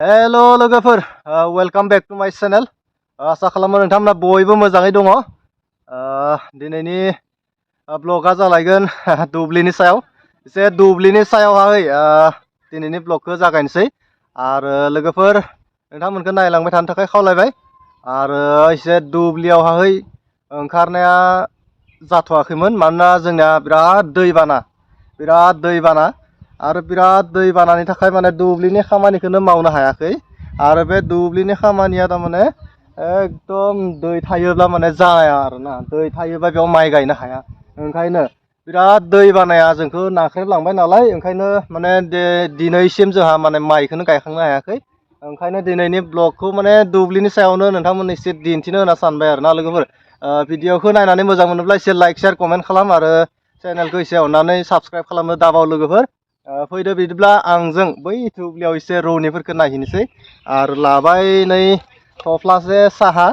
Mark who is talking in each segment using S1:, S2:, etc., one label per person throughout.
S1: हेल' लोगोफोर welcome back to माय channel आसा खालामो नोंथांमोना बयबो मोजाङै दङ दिनैनि ब्लगा जालायगोन दुब्लिनि सायाव एसे दुब्लिनि सायावहाय दिनैनि ब्लगखौ जागायनोसै आरो लोगोफोर नोंथांमोनखौ नायलांबाय थानो थाखाय खावलायबाय आरो एसे दुब्लियावहाय ओंखारनाया जाथ'वाखैमोन मानोना जोंना बिराद दैबाना आरो बिराद दैबानानि थाखाय माने दुब्लिनि खामानिखौनो मावनो हायाखै आरो बे दुब्लिनि खामानिया थारमाने एकदम दै थायोब्ला माने जाया आरोना दै थायोबा बेयाव माइ गायनो हाया ओंखायनो बिराद दै बानाया जोंखौ नाख्रेबलांबाय नालाय ओंखायनो माने दिनैसिम जोंहा माने माइखौनो गायखांनो हायाखै ओंखायनो दिनैनि ब्लगखौ माने दुब्लिनि सायावनो नोंथांमोन एसे दिन्थिनो होनना सानबाय आरो ना लोगोफोर भिडिअखौ नायनानै मोजां मोनोब्ला एसे लाइक शेयार कमेन्ट खालाम आरो चेनेलखौ एसे अननानै साबस्क्राइब खालामनो दाबाव लोगोफोर फैदो बिदिब्ला आंजों बै दुब्लियाव एसे रौनिफोरखौ नायहैनोसै आरो लाबाय नै थफ्लासे साहा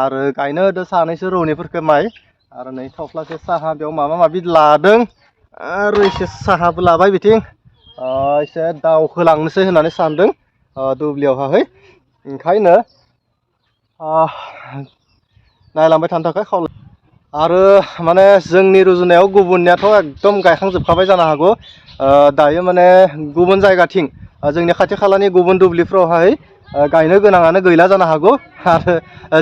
S1: आरो गायनो होदो सानैसो रौनिफोरखौ माइ आरो नै थफ्लासे साहा बेयाव माबा माबि लादों आरो एसे साहाबो लाबाय बिथिं एसे दावखोलांनोसै होननानै सानदों दुब्लियावहाय ओंखायनो नायलांबाय थानो थाखाय खावलाय आरो माने जोंनि रुजुनायाव गुबुननियाथ' एकदम गायखांजोबखाबाय जानो हागौ दायो माने गुबुन जायगाथिं जोंनि खाथि खालानि गुबुन दुब्लिफ्रावहाय गायनो गोनाङानो गैला जानो हागौ आरो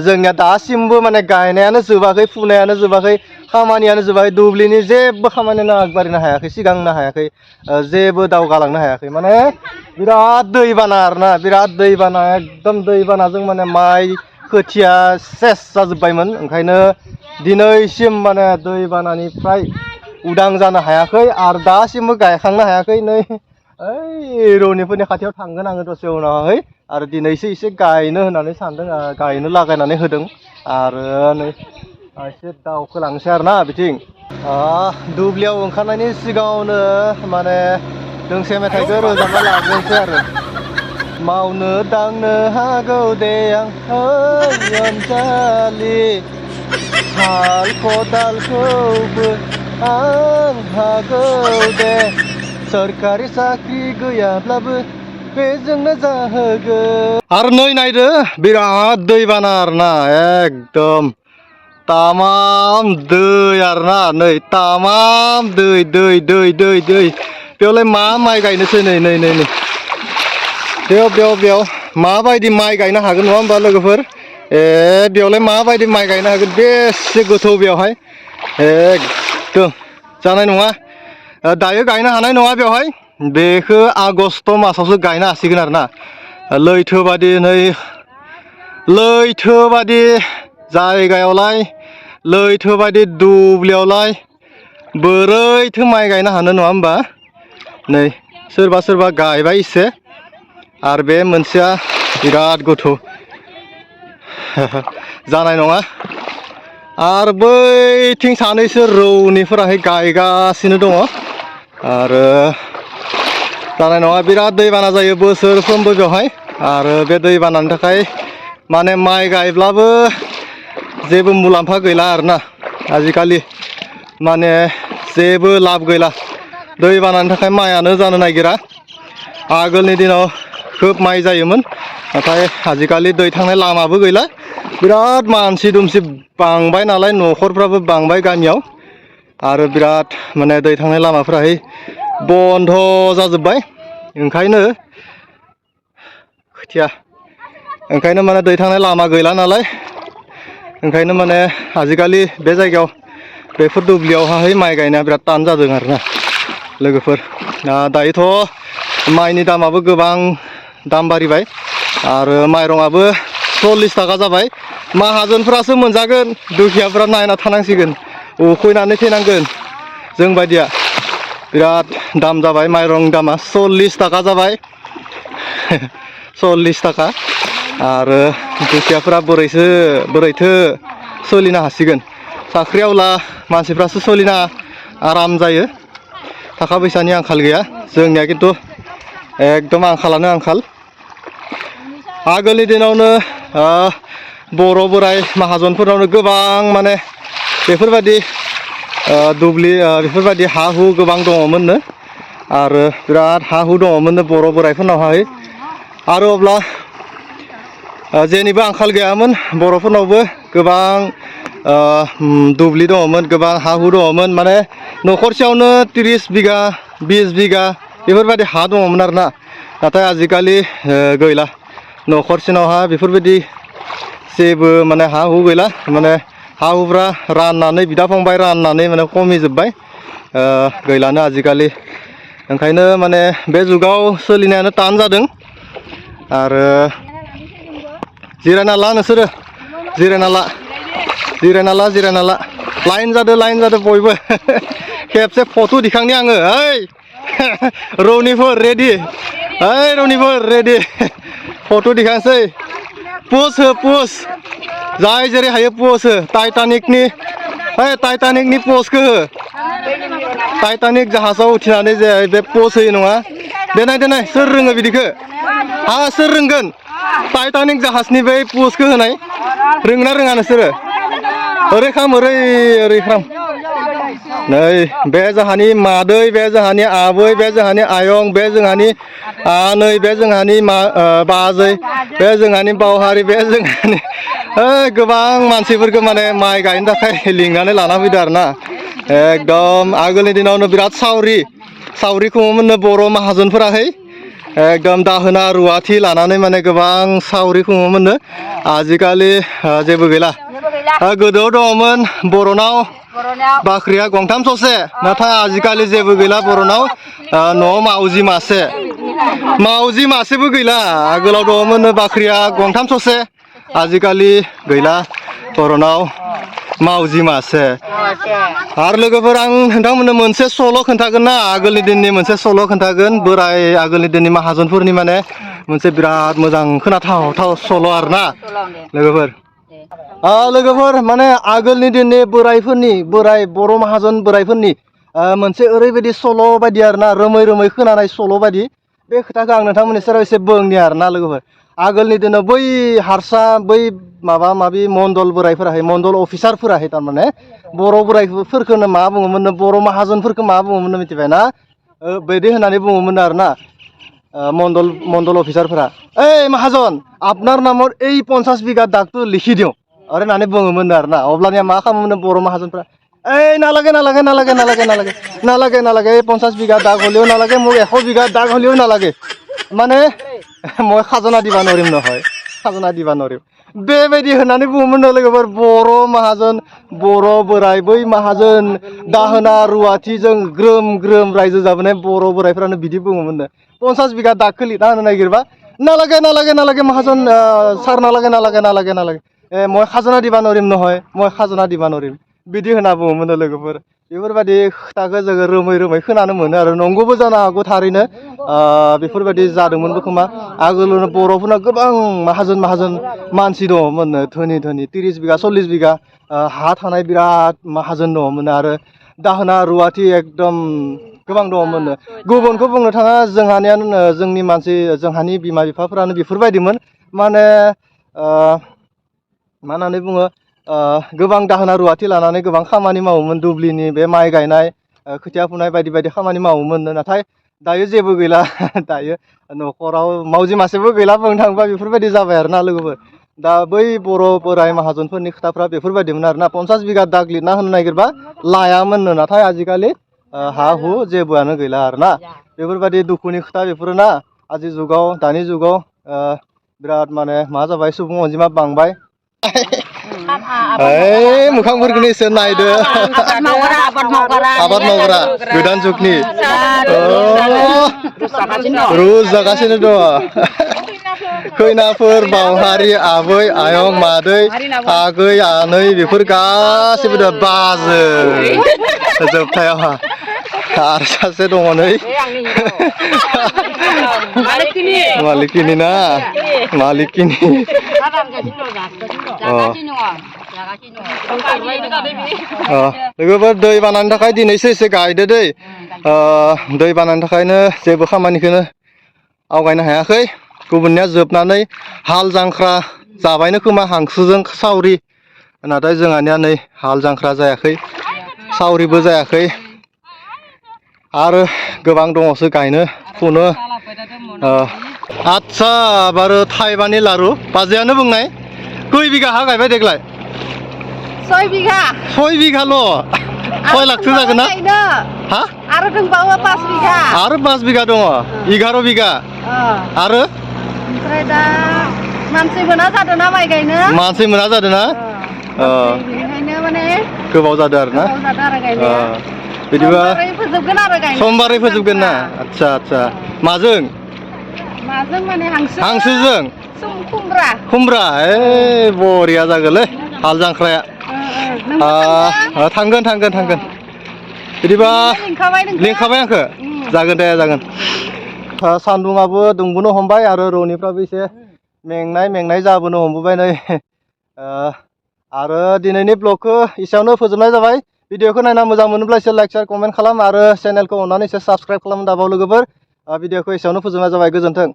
S1: जोंनिया दासिमबो माने गायनायानो जोबाखै फुनायानो जोबाखै खामानियानो जोबाखै दुब्लिनि जेबो खामानियानो आगबारिनो हायाखै सिगांनो हायाखै जेबो दावगालांनो हायाखै माने बिराद दैबाना आरोना बिराद दैबाना एकदम दैबानाजों माने माइ खोथिया सेस जाजोब्बायमोन ओंखायनो दिनैसिम माने दैबानानिफ्राय उदां जानो हायाखै आरो दासिमबो गायखांनो हायाखै नै ओइ रौनिफोरनि खाथियाव थांगोन आङो दसे उनावहाय आरो दिनैसो एसे गायनो होननानै सानदों गायनो लागायनानै होदों आरो नै एसे दावखोलांनोसै आरोना बिथिं दुब्लियाव ओंखारनायनि सिगाङावनो माने दोंसे मेथाइखौ रोजाबना लाग्रोनोसै आरो मावनो दांनो हागौ दे आं अनजालि हाल खदालखौबो आं हागौ दे सोरखारि साख्रि गैयाब्लाबो बेजोंनो जाहोगोन आरो नै नायदो बिराद दैबाना आरोना एकदम तामाम दै आरोना नै तामाम दै बेयावलाय मा माइ गायनोसै नै बेयाव माबायदि माइ गायनो हागोन नङा होमबा लोगोफोर बेयावलाय माबायदि माइ गायनो हागोन बेसे गोथौ बेवहाय एकदम जानाय नङा दायो गायनो हानाय नङा बेवहाय बेखौ आगष्ट मासावसो गायनो हासिगोन आरोना लैथो बादि जायगायावलाय लैथो बादि दुब्लियावलाय बोरैथो माइ गायनो हानो नङा होमबा नै सोरबा गायबाय एसे आरो बे मोनसेया बिराद गोथौ जानाय नङा आरो बैथिं सानैसो रौनिफोराहाय गायगासिनो दङ आरो जानाय नङा बिराद दैबाना जायो बोसोरफ्रोमबो बेवहाय आरो बे दैबानानि थाखाय माने माइ गायब्लाबो जेबो मुलाम्फा गैला आरोना आजिखालि माने जेबो लाब गैला दैबानानि थाखाय माइयानो जानो नागिरा आगोलनि दिनाव खोब माइ जायोमोन नाथाय आजिखालि दै थांनाय लामाबो गैला बिराद मानसि दुमसि बांबाय नालाय न'खरफ्राबो बांबाय गामियाव आरो बिराद माने दै थांनाय लामाफ्राहाय बन्द' जाजोब्बाय ओंखायनो माने दै थांनाय लामा गैला नालाय ओंखायनो माने आजिखालि बे जायगायाव बेफोर दुब्लियावहाय माइ गायनाया बिराद तान जादों आरोना लोगोफोर दायोथ' माइनि दामाबो गोबां दाम बारिबाय आरो माइरंआबो 40 थाखा जाबाय माहाजोनफ्रासो मोनजागोन दुखियाफ्रा नायना थानांसिगोन उखैनानै थैनांगोन जों बायदिया बिराद दाम जाबाय माइरं दामा 40 थाखा जाबाय 40 थाखा आरो दुखियाफ्रा बोरैथो सोलिनो हासिगोन साख्रिआवला मानसिफ्रासो सोलिना आराम जायो थाखा फैसानि आंखाल गैया जोंनिया खिन्थु एकदम आंखालानो आंखाल आगोलनि दिनावनो बर' बोराइ माहाजोनफोरावनो गोबां माने बेफोरबायदि बेफोरबायदि हा हु गोबां दङमोननो आरो बिराद हा हु दङमोननो बर' बोराइफोरनावहाय आरो अब्ला जेनिबो आंखाल गैयामोन बर'फोरनावबो गोबां दुब्लि दङमोन गोबां हा हु दङमोन माने न'खरसेयावनो 30 बिगा 20 बिगा बेफोरबायदि हा दङमोन आरोना नाथाय आजिखालि गैला न'खरसेनावहा बेफोरबायदि जेबो माने हा हु गैला माने हा हुफ्रा राननानै बिदा फंबाय राननानै माने खमिजोब्बाय गैलानो आजिखालि ओंखायनो माने बे जुगाव सोलिनायानो टान जादों आरो जिरायना ला नोंसोरो जिरायना ला लाइन जादो बयबो खेबसे फट' दिखांनि आङो ओइ रौनिफोर रेडि ओइ रौनिफोर रेडि फट' दिखांसै पुस जाय जेरै हायो पुस हो टाइटानिकनि पस्टखौ हो टाइटानिक जाहाजाव उथिनानै जे बे पस्ट होयो नङा देनाय सोर रोङो बिदिखौ सोर रोंगोन टाइटानिक जाहाजनि बै पस्टखौ होनाय रोङोना रोङा नोंसोरो ओरै खालाम ओरै खालाम नै बे जोंहानि मादै बे जोंहानि आबै बे जोंहानि आयं बे जोंहानि आनै बे जोंहानि बाजै बे जोंहानि बावहारि बे जोंहानि गोबां मानसिफोरखौ माने माइ गायनो थाखाय लिंनानै लाना फैदो आरोना एकदम आगोलनि दिनावनो बिराद सावरि खुङोमोननो बर' माहाजोनफोराहै एकदम दाहोना रुवाथि लानानै माने गोबां सावरि खुङोमोननो आजिखालि जेबो गैला गोदोआव दङमोन बर'नाव बाख्रिया गंथाम ससे नाथाय आजिखालि जेबो गैला बर'नाव न'आव मावजि मासेबो गैला आगोलाव दङमोन बाख्रिया गंथाम ससे आजिखालि गैला बर'नाव मावजि मासे आरो लोगोफोर आं नोंथांमोननो मोनसे सल' खोन्थागोन ना आगोलनि दिननि मोनसे सल' खोन्थागोन बोराय आगोलनि दिननि माहाजोनफोरनि माने मोनसे बिराद मोजां खोनाथाव सल' आरोना लोगोफोर माने आगोलनि दिननि बोराय बर' माहाजोन बोरायफोरनि मोनसे ओरैबायदि सल' बायदि आरोना रोमै खोनानाय सल' बायदि बे खोथाखौ आं नोंथांमोननि सेराव एसे बुंनि आरोना लोगोफोर आगोलनि दिनाव बै हारसा बै माबा माबि मण्डल बोरायफोराहाय मण्डल अफिसारफोराहाय थारमाने बर' बोरायफोरखौनो मा बुङोमोन बर' माहाजोनफोरखौ मा बुङोमोन मिथिबायना बिदि होननानै बुङोमोन आरोना मण्डल अफिसारफोरा ओइ माहाजन आपनार नामर এই 50 बिगा दागটো लिखि दिও आरो होननानै बुङोमोन आरोना अब्लानिया मा खालामोमोन बर' माहाजोनफ्रा এই নালাগে 50 बिगा दाग হলেও নালাগে মোক 100 बिगा दाग হলেও নালাগে মানে মই খাজনা দিবা নৰিম নহয় খাজনা দিবা নৰিম बेबायदि होननानै बुङोमोन लोगोफोर बर' माहाजोन बर' बोराय बै माहाजोन दाहोना रुवाथिजों ग्रोम रायजो जाबोनाय बर' बोरायफ्रानो बिदि बुङोमोननो 50 बिगा दागखौ लिरना होनो नागिरबा नालागे माहाजोन सार नालागे মই খাজনা দিবা নৰিম নহয় মই খাजना दिबा नरिम बिदि होनना बुङोमोन लोगोफोर बेफोरबायदि खोथाखौ जोङो रोमै खोनानो मोनो आरो नंगौबो जानो हागौ थारैनो बेफोरबायदि जादोंमोनबो खोमा आगोलावनो बर'फोरना गोबां माहाजोन मानसि दङमोन धोनि 30 बिगा 40 बिगा हा थानाय बिराद माहाजोन दङमोन आरो दाहोना रुवाथि एकदम गोबां दङमोन गुबुनखौ बुंनो थाङा जोंनि मानसि जोंहानि बिमा बिफाफोरानो बेफोरबायदिमोन माने मा होननानै बुङो गोबां दाहोना रुवाथि लानानै गोबां खामानि मावोमोन दुब्लिनि बे माइ गायनाय खोथिया फुनाय बायदि खामानि मावोमोन नाथाय दायो जेबो गैला दायो न'खराव मावजि मासेबो गैला बुंनो थाङोबा बेफोरबायदि जाबाय आरोना लोगोफोर दा बै बर' बोराय माहाजोनफोरनि खोथाफ्रा बेफोरबायदिमोन आरोना 50 बिगा दाग लिरना होनो नागिरबा लायामोननो नाथाय आजिखालि हा हु जेबोआनो गैला आरोना बेफोरबायदि दुखुनि खोथा बेफोरो ना दानि जुगाव बिराद माने मा जाबाय सुबुं अनजिमा बांबाय मोखांफोरखौनो एसे नायदो आबाद मावग्रा गोदान जुगनि रुज जागासिनो दङ खैनाफोर बावहारि आबै आयं मादै आगै आनै बेफोर गासिबो बाजै जोबथायावहा आरो सासे दङ नै मालिकिनि लोगोफोर दै बानानि थाखाय दिनैसो एसे गायदो दै दै बानानि थाखायनो जेबो खामानिखौनो आवगायनो हायाखै गुबुननिया जोबनानै हाल जांख्रा जाबायनो खोमा हांसोजों सावरि नाथाय जोंहानिया नै हाल जांख्रा जायाखै सावरिबो जायाखै आरो गोबां दङसो गायनो फुनो आदसा बारो थाइबानि लारु बाजैयानो बुंनाय खै बिगा हा गायबाय देग्लाय
S2: 6 बिघा
S1: 6 बिघाल' 6 लाखसो जागोन ना हा
S2: आरो दंबावो 5 बिघा
S1: आरो 5 बिघा दङ 11 बिघा आरो
S2: ओमफ्राय दा मानसि मोना जादों ना माइ गायनो
S1: मानसि मोना जादों ना
S2: बेनिखायनो माने
S1: गोबाव जादों आरो ना बिदिबा
S2: फोजोबगोन आरो गायनो
S1: समबारै फोजोबगोन ना आदसा आदसा माजों
S2: माने
S1: हांसोजों
S2: खुमब्रा
S1: खुमब्रा बरिया जागोनलै हाल जांख्राया थांगोन बिदिबा लिंखाबाय आंखो जागोन दे जागोन सान्दुङाबो दुंबोनो हमबाय आरो रौनिफ्राबो एसे मेंनाय जाबोनो हमबोबाय नै आरो दिनैनि ब्लगखौ एसेयावनो फोजोबनाय जाबाय भिडिअखौ नायना मोजां मोनोब्ला एसे लाइक शेयार कमेन्ट खालाम आरो चेनेलखौ अननानै एसे साबस्क्राइब खालाम दाबाव लोगोफोर भिडिअखौ एसेयावनो फोजोबनाय जाबाय गोजोन्थों